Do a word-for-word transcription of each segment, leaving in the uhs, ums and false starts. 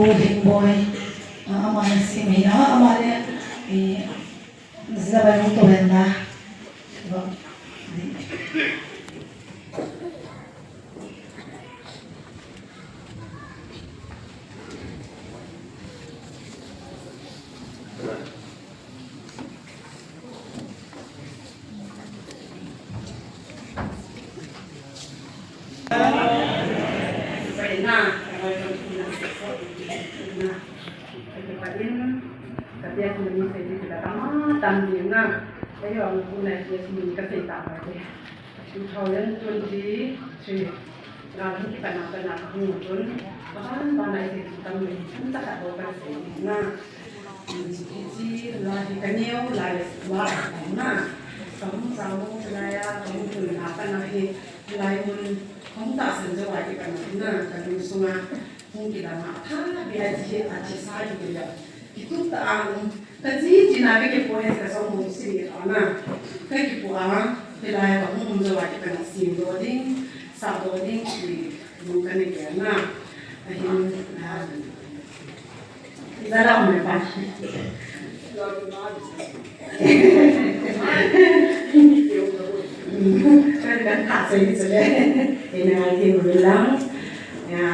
Pu Lhingboi, ah, ama le sim hi, ah, ama le, eh, Zabai Mung to ven la. Two thousand twenty-three, gal hung kipan a pat a kahung u chun, aban ban a isei chu tam le, chomcha khat bou kasei ding na. Hiche la hi kaneo lai la na. Kahung chang u chulai a, kahung tun a pat a hi, lai mun kahung tahsan jou a kipan a na, kalung sunga hung kidang a, atha beh a chi, athisa hi kidang. Kitup tah a um, kaji chi na kakipo hi kasong hung sili tha na. Kakipo a, hilai a kahung um jou a kipan a semdoh ding, sahdoh ding, ti lung kana gel na. Ahin, ah, Zara um le pa. Kan, kan thah sei ni chule. Ina ngai thei uvin lang. Ya,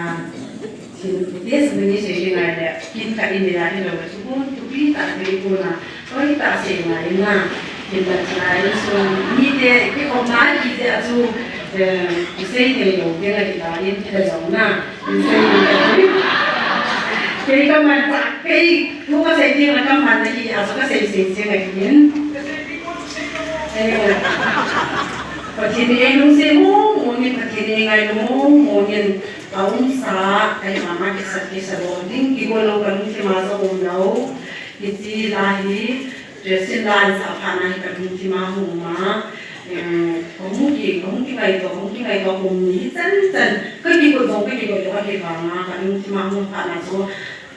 thin, test mini sei ding ngai le. Kin ka in le la hilou le. Tukun, tupi tah thei kona. Oi, tah sei ngai na. Kin la chai sun. Mite, kikhopna kiti a chu, eh, sei thei lou ding ahi ta in, kila jong na. Kei kaman ta, kei thu kasei ding a kaman na hi, ajo kasei sei jeng ahin. Eh, Pathen in eilungset mong mong in, Pathen in eingailou mong mong in, aumsa, keima ma kisa, kisa lou ding, kigol lou kalungthim a jong um lou. Hiche la hi, Dressing la ansah phat na hi kalungthim a hung um a, em, kahung ki, kahung kingaito, kahung kingaito, kum ni chan chan, kakigot jong kakigot lou ahi vang a, kalungthim a hung um phat na chu,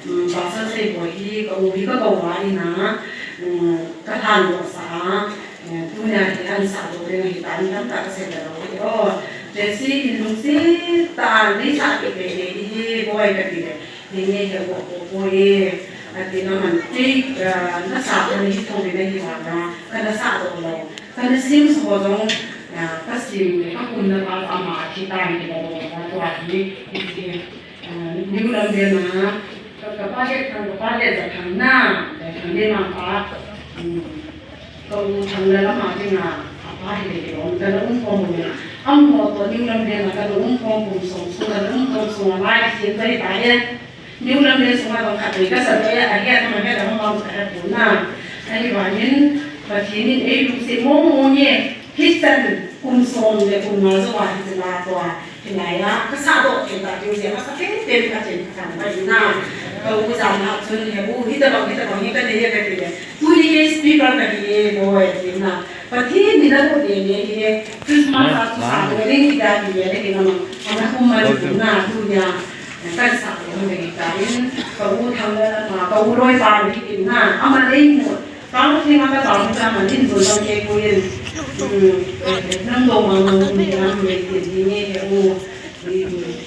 em, Pastor Seiboi hi ka u hi kakou va in a, em, kalhan doh sah a, em, tunia hi ansah doh ding ahi tan, tamtah kasei talou hi o. Dressing in lungset tah a neisah peh peh le hi, boi kati le. Hinge he wo ko ko e, ati na man kei, ah, nasa kana hi thou ve na hi vang a, kana sah doh lou. Kana sim so jong, ah, kasim le kakumna pa ama athi tan kila lou na tua hi, hi, ah, New Lamlen a, ka, kapa Letthang, kapa Letjathang na, Letthang le ma pa, um, Ka u Thanglal ama dinga, apa hi le kilom, kana um khom u na. Amaho toh New Lamlen a kana um khom kum som sung, kana um khom sung a lai sem tai tai e. New Lamlen sunga jong khat vei kasa tai e, ahet ama het ama mang kahe pon na. Ahivangin, Pathen in eilungset mong mong e, hichan kum som le kum nga jou a hiche la toh a. Hilai a, kasah doh thei ta diu jeh a, kasa pen pen kachen kathang pai na. Ka u jan a chun, he u, hitabang, hitabang hi kanei e kati le. Tuni kei speaker kahi e, boi, ati na. Pathen in aboh ding e, hi e. Christmas a chu sah doh ding kiti a kile le, hi na ma. Ana kum ma na, tunia. Kasah doh ding ta in, ka u Thanglal ama, ka u loipa hi kin na. Ama lei mu. Ka u thima ka tao ta ma nin zo jong kei ko yin. Hmm, eh, nang do ma nang ni am le ti ni he u.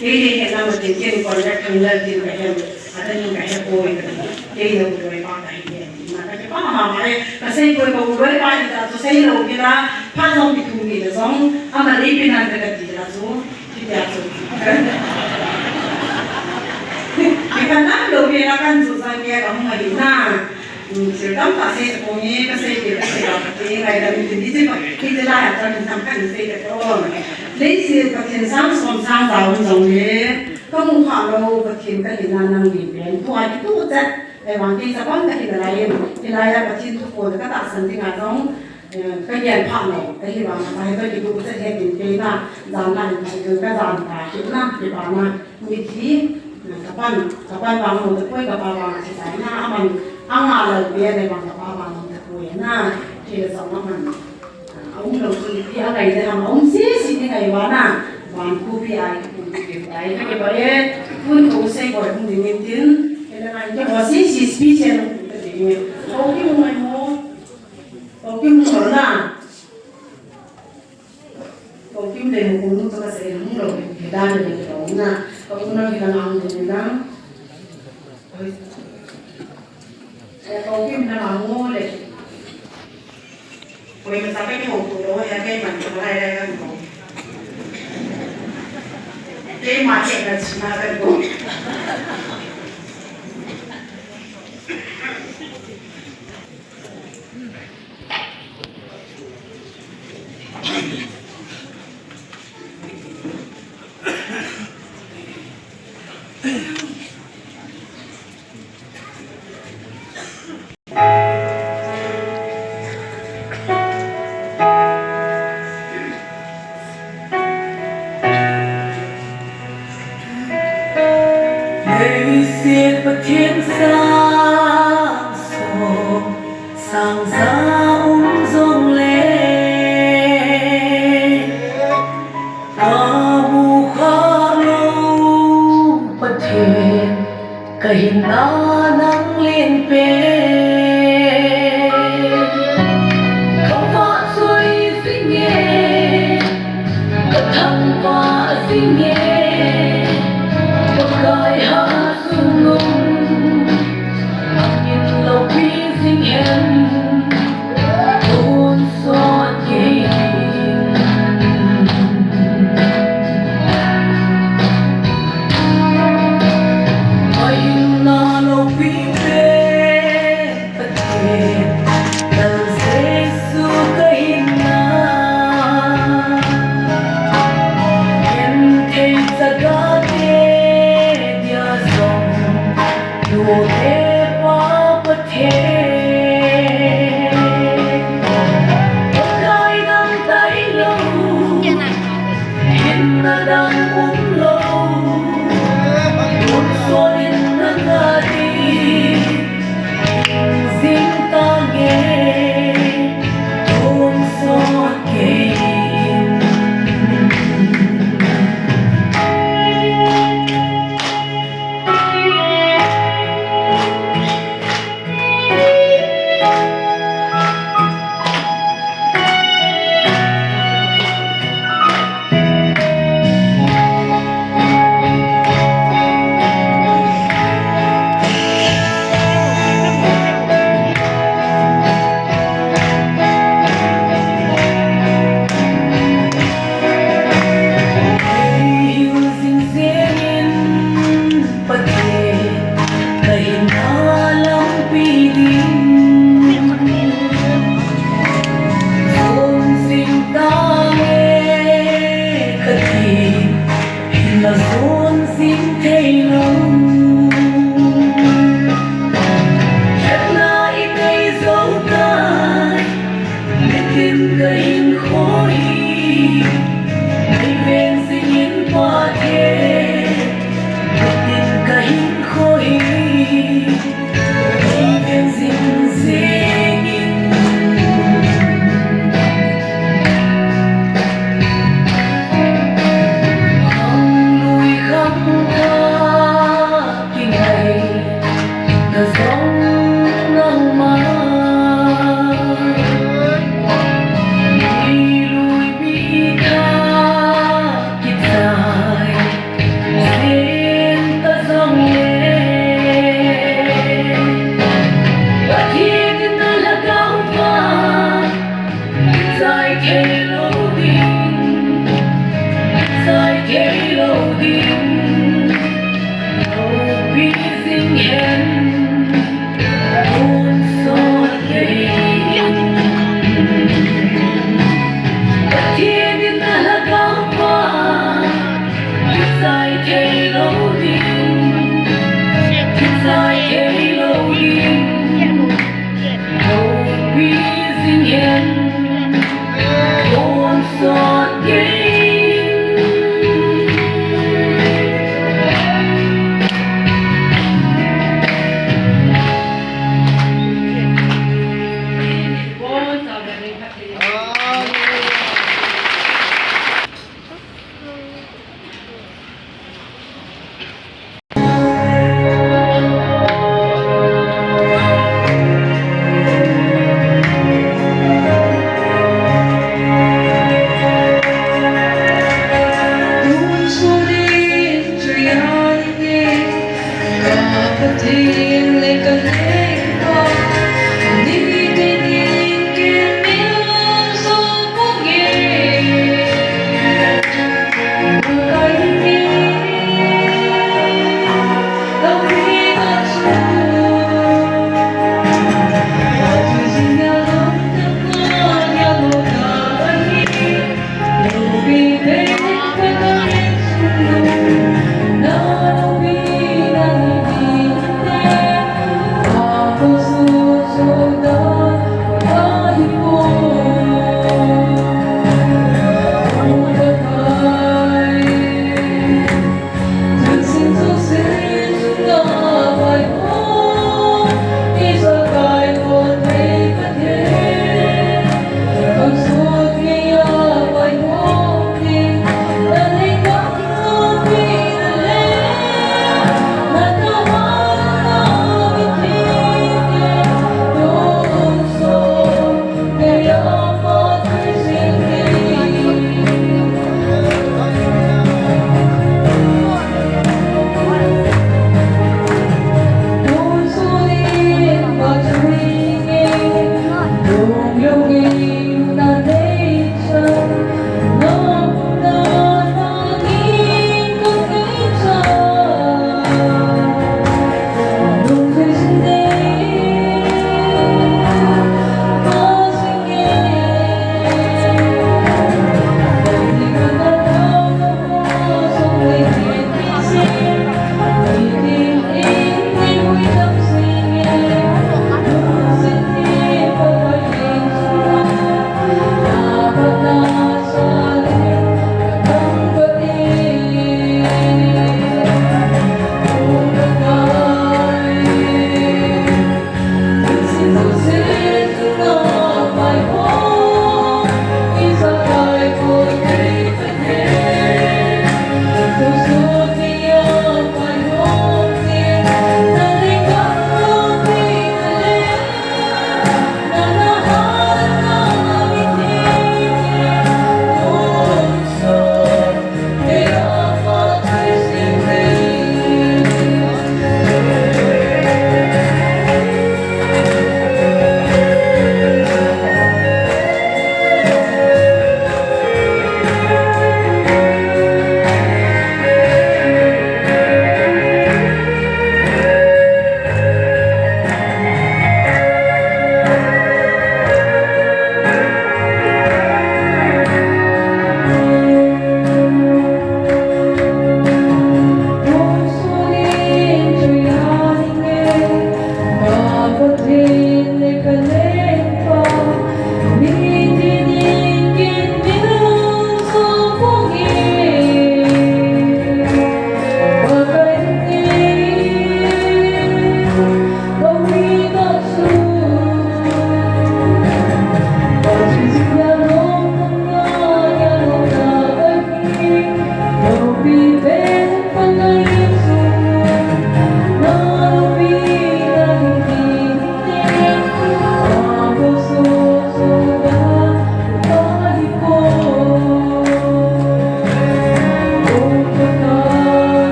Kei le he na ma tin ken ko le Thanglal tin ka he. Ata ni ka he ko yin. Kei le u loipa ka he. Ma ka ke pa ma ma e. Ka sei ko ko u loipa ni ta chu sei lou kila. Pha jong ki thum ni ta jong. Ama le pi nan ka ti la chu. Kiti a chu. Kipan nam lou ve la kan chu jang ke ka hung ahi na. Hmm, thil tamtah sei ta pong e, ka sei ke, ka sei a, ka sei ngai ta mi tin, hiche pa, hiche lai a chang in themkhat in sei ta pong. Leiset Pathen sang som sang ja um jong le, ka mu kha lou, Pathen ka hina nang min pen, tua kituh chet, ahivang kei chapang ka hina lai in, hilai a Pathen thu kon ka tahsan ding a jong, Eh, ka gen pha lou, ahivang a, ka kituh chet het in kei na, jan na in ka jan ta, kit na, kipa na, mithi, eh, kapan, kapan vang lou tapoi, kapa vang si tai na, aman, anga lou pe ne vang kapa vang lou tapoi na, kei la jong aman, ah, aum lou chu mithi angai le ham, aum sisi ding ahi vang a, van khopi a, khopi a, ka kipa e, tun ko sei boi hung ding in tin, kei la ngai, kei ho sisi special hung ding in, ko ki hung mai mo. Kong Kim hung lou na. Kong Kim le mo kong nu to ka sei hung lou, he dan le kong na. Kong nu na hi ka na hung lou na. Ko kim na ma ngo le. Ko ima sa ka ni ho ko lo ya ke man ko lai lai kan ko. Ke ma ke na china kan ko. Leiset Pathen sang so, sang sa um jong le, ka mu kha lo Pathen, ka hinna nang len pen. Ka vah choi jing e, ka thangvah jing e, Pakai ha sung um, angin loupi jing hen, ka hon sot kei. Ka hinna loupi pen,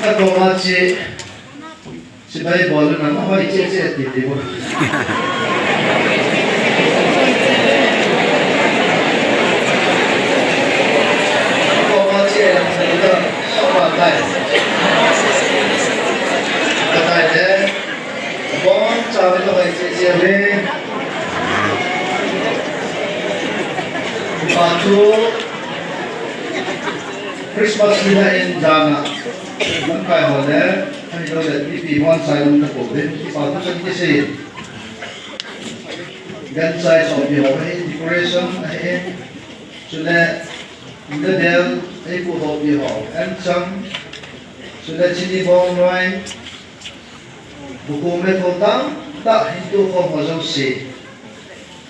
Ka koma chi, chibai bol na, na hoi che che ti ti bo. Koma chi, na ta, so pa tai. Pa tai de. Bon, cha ve to hoi che che ve. Pa chu. Christmas ni na in jana. Lamkai ho le. Chule mipi hon sai lum tapouve, kipa thu chan kisei. Gancha isopi ho hi, decoration ahi, chule ladel eipudohpi ho, anchang, chule chini bong noi, bukum le thotang tah hin tohkhom ho jouse.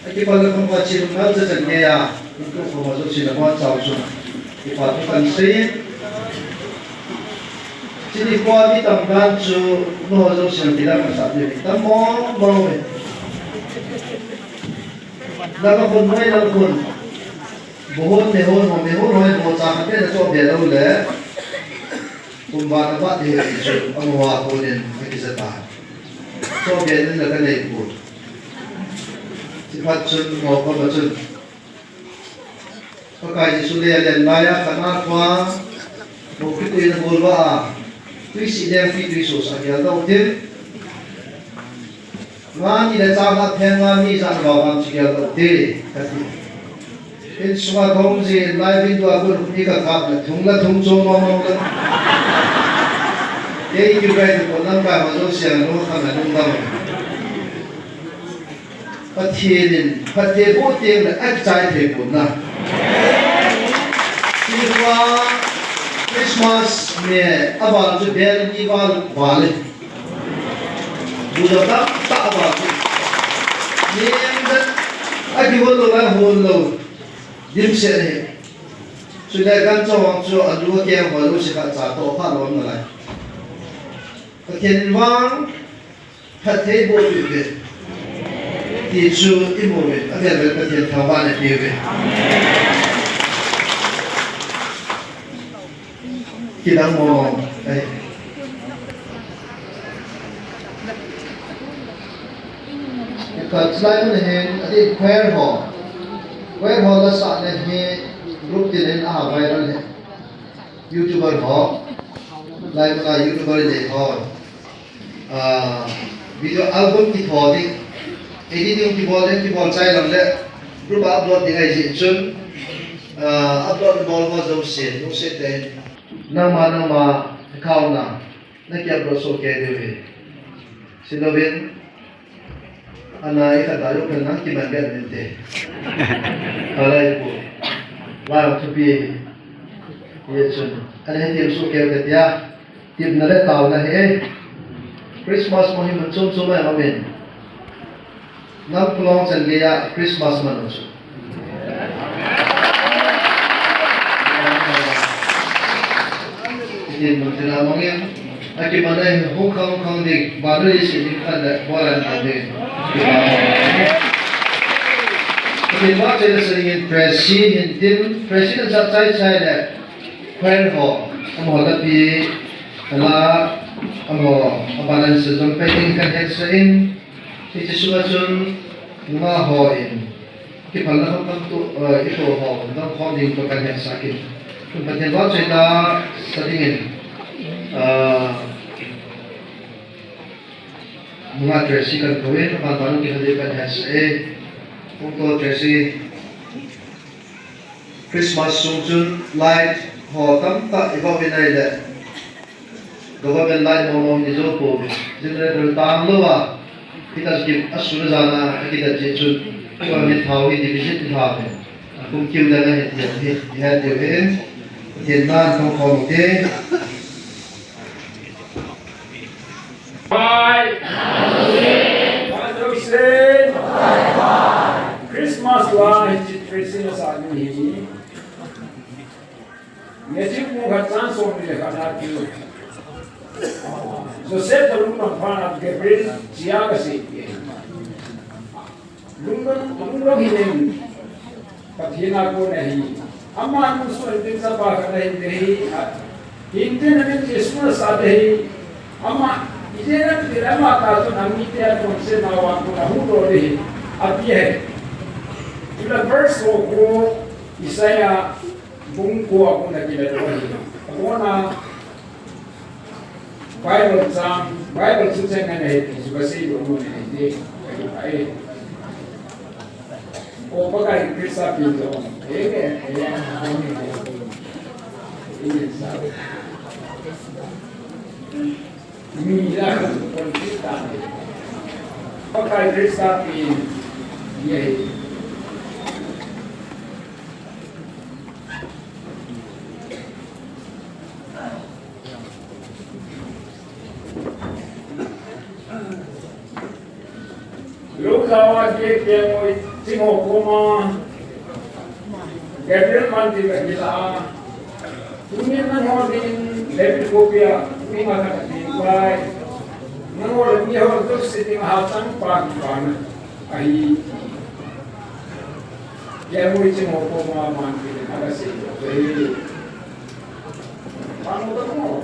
Akipana khom khat chilunga cha chan geiya, tukhom ho jouse nabonchauva chun kipa thu kahin sei. Chini khoa mi tamdan chu nangho jouse kidang nasah diu hi tam mong mong e. Nang khun, noi nang khun. Buhon, mehon ho, mehon ho, bocha khat beh nachoh be lou le. Kum vana vat ding ahi chu, amaho a konin akija tai. Choh be nin la kanei poi. Chiphat chun, mo koma chun. Pakai Jesu le alen laiya kana thua, mo kitui nabol uva a, tui si leng pi tui sosa gel dau tin. Nga ni le chang khat theng nga ni jan va vang chu gel dau te, kati. Insunga thong ji, lai window a kon ni kakap le, thung la thung chom mong mong la. Kei kibai tu kon lamkai ho jouse a, no khang a nung dau. Pathen in phatthei boh teng le akichai thei pon na. Chua Christmas ni aval chu bel ni val val e. Buda tamtah aval chu. Ni em da akihol lou lai hol lou. Dimset ahi. Chule gancha vang chu alu akeng ho jouse khat cha toh pha lom nalai. Pathen in vang phatthei boh peh uve. Ti chu imu uve, avel vel Pathen thangvahna peh uve. Kidang mo, ai. Ka chulai mun hin, adeh choir ho. Choir ho la sahna hi group tin in a viral hi. YouTuber ho. Lai mun a YouTuber le ho. Ah, video album kitho ding, editing kibol ding, kibol chai lang le, group a upload ding ahi jeh chun, ah, upload bol ho jouse, jouse te. Nangma, nangma, account na, na ki upload soh kei diu ahi. Chuleh, ana ikhat a jong khat na kiman beh nin te. Alai pu. Lai thupi. Ye chun. Ana hi ti soh kei kati a. Tipna le taona hi e. Christmas mo hi mun chom chom a um in. Nam Phulong chan geiya Christmas man u chu. Tin mun tin a mangin. Akiman a hung khang khang ding. Manu isi ding khan le bolan khan ding. Tin ma chele sa ding in presi hin tin. Presi kan sa chai chai le. Choir ho, amaho lapi, ala, amaho, a balance jong peh ding kahin hetsah in, hiche sunga chun, nungah hon, kiphalna kham kham tu, eh, ito ho, dong khom ding toh kahin hetsah in. Tun Pathen vahchoi tasa dingin, ah, nungah Tracy kahin kou in, aban ban u kihal ding kahin hetsah e. Kong to Tracy. Christmas sung chun light ho tamtah i bol in ahile, government light mong mong i jo pouve. Generator tang lou a, hitia chu asun a jan a akitat jeh chun, government thao hi deficit i lha uve. Kum kiu dang ahi ti hi, i het diu ahi. Pathen na in thangkhom ute. Bye. Bye, Joseph. Christmas la hiche Tracy nasah ding hi. Matthew bung khat chang som ni le khat a chu. Joseph toh lungdon phat a Gabriel chia kasei. Lungdon, lungdon hi nen, Pathen a kon ahi. Ama nungsuh in tin chapa khat ahin ding ahi. Hintin amin Jesu nasah ding ahi. Ama, ijeh inem itile ama tah chun amite a chonsetna vang kon ahuhdoh ding ahi. Ati ahi. Chule verse ko, ko Isaiah bung ko a kon akiladoh ahi. Akona Bible chang, Bible chang chang ngan ahi ti chu kasei lou mun ahi ti. Ka kipah e. O Pakai Christa pi jo. E, e, e, e, e, sa. Mi la kon kita. Pakai Krista pi ye. Lou jawa ke ke ngoi chimo koma. Gabriel man ti ka hila. Tunin nangho dingin David khopia, mi ma ka ti pai. Nangho le miho jouse dinga hachang pa kipa na. Ahi. Kei a mui ching ho ko ma man kei le na ka sei lo. Ei. Pa no ta ko.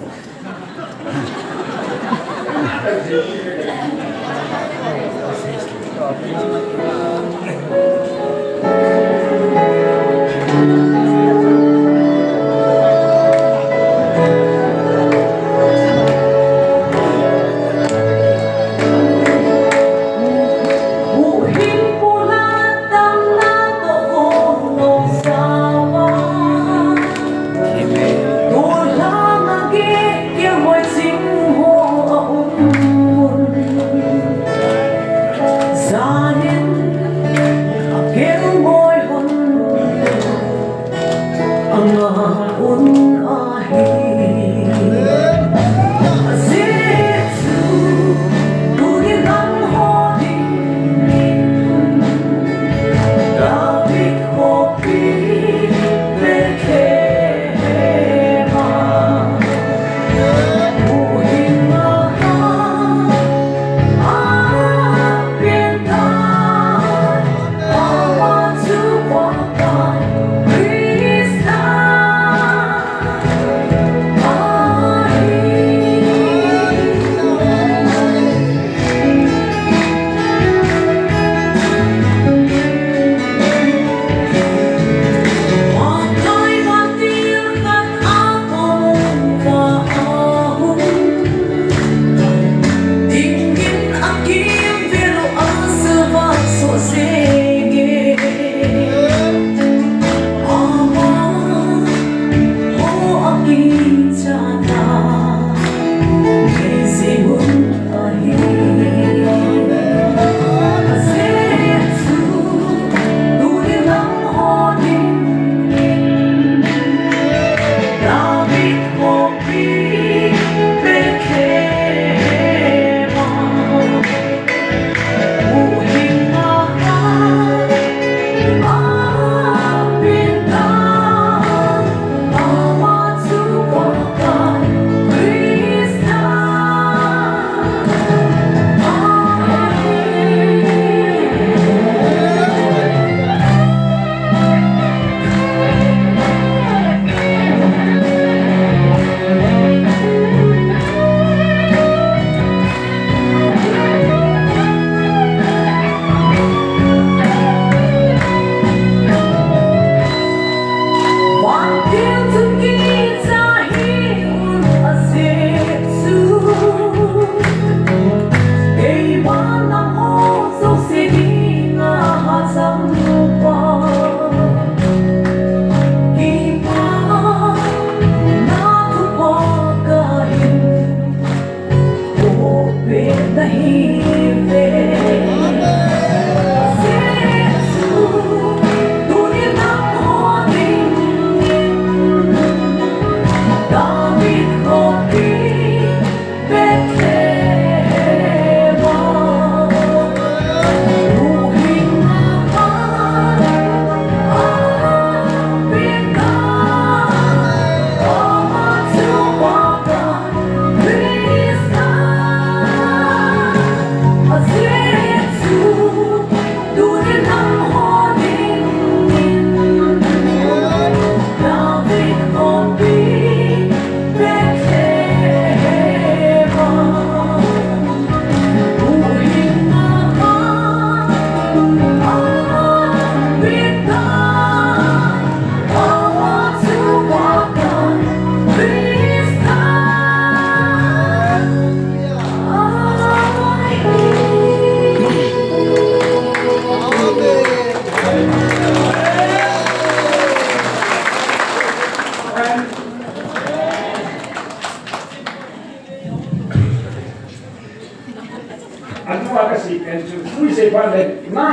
Atua kasei pen chu, tui sei phat le, na,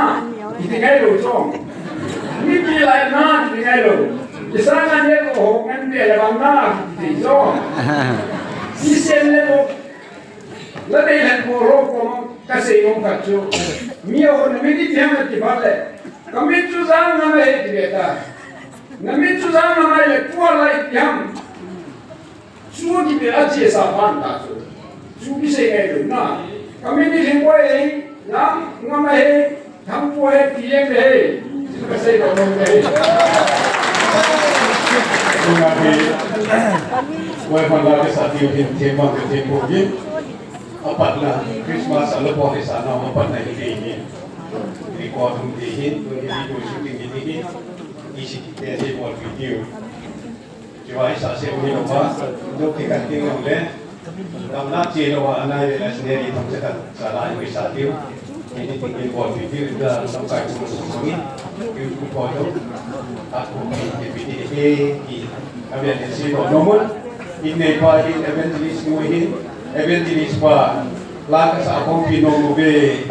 kiti ngai lou chu. Mipi lai na, kiti ngai lou. Isanga ne ko ho ngan be le bang na, kiti chu. Isen le ko, la dei le ko ro ko kasei mong khat chu. Mi ho na mi kiti ham kati phat le. Ka mit chu jang ngam ahi ti be ta. Na mit chu jang ngam ahi le tua lai ti ham. Chu kibel a chesa phat ta chu. Chu kisei ngai lou na. Ka mit ni lhing boi hei, lam ngam hei, thang boi hei, T M hei. Chu kasei lou lou hei. Tuna hi, wai man la kasa ti hin, themba ka thempu hin. Apat na, Christmas a la bol hi sa na, apat na hi ti hin. Record hung ti hin, tuni video shooting hi ti hin. Isi ti te hi bol video. Chibai sa se uni lo ba, dok ti kan ti ngam le. Dam na che lo ba, anai le la sne ri tham se kan sa la ri sa ti. Ni ti ti bol ti ti da sam kai ku so so ni. Yu ku ko do. A ku ti ti ti ti ti ti. A bia ti si lo no mo. In nei pa in evangelist mo hin. Evangelist pa. La ka sa kong pi no mo be.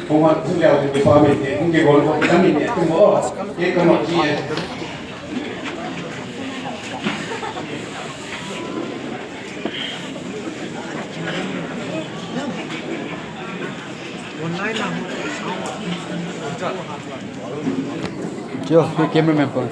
Kong an ku le au ti pa me te. Kong ke bol ko ta mi te tu mo. Ke ka no ti e. Yo, ये cameraman पर।